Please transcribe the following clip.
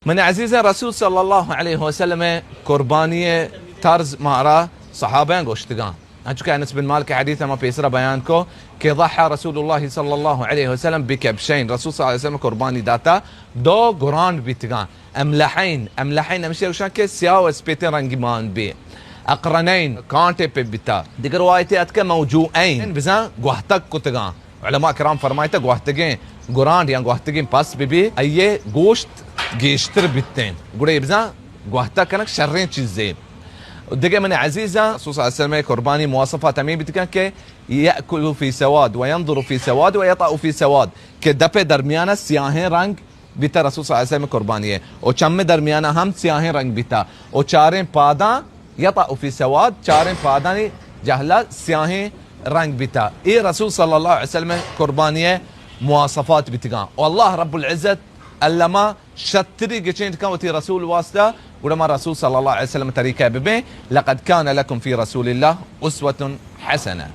من عزیزاں، رسول صلی اللہ علیہ وسلم ءِ قربانی ءِ طرز مارا صحابیاں گوشتگاں۔ انچو کہ انس بن مالک ءِ حدیث ءَ ما پیسرا بیان کو کہ ضحى رسول الله صلى الله عليه وسلم بكبشين، رسول صلی اللہ علیہ وسلم قربانی داتا دو گرانڈ بیتگاں، املحین، املحین ہمیشہ گوشاں کہ سیاہ و اسپیتیں رنگی مان بی، اقرنین، کانٹے پہ بیتا، دگہ روایتے اتکہ موجوعین، بزاں گوہتگ کتگاں۔ علماء کرام فرمائیتا گوہتگیں گرانڈ یا گوہتگیں پس بہ بی، آئی ءِ گوشت گیشتر بیتیں، گڑا اے بزاں گوہتگ کنگ شریں چیزے۔ دگہ من عزیزاں، رسول صلی اللہ علیہ وسلم ءِ قربانی مواصفات ہمے بیتگاں کہ يأكل في سواد وينظر في سواد ويطأ في سواد، کہ دپ ءِ درمیان ءَ سیاہیں رنگ بیتا رسول صلی اللہ علیہ وسلم ءِ قربانی ءِ، او چم ءِ درمیان ءَ ہم سیاہیں رنگ بیتا، او چاریں پاداں يطأ في سواد، چاریں پادانی جہلا سیاہیں رنگ بیتا۔ اے رسول صلی اللہ علیہ وسلم ءِ قربانی ءِ مواصفات بیتگاں۔ او اللہ رب العزت الما شتری گچینڈ کن وتی رسول واسطہ، گڑا ما رسول صلی اللہ علیہ وسلم ءِ طریقہ ببیں۔ لقد كان لكم في رسول الله أسوة حسنة۔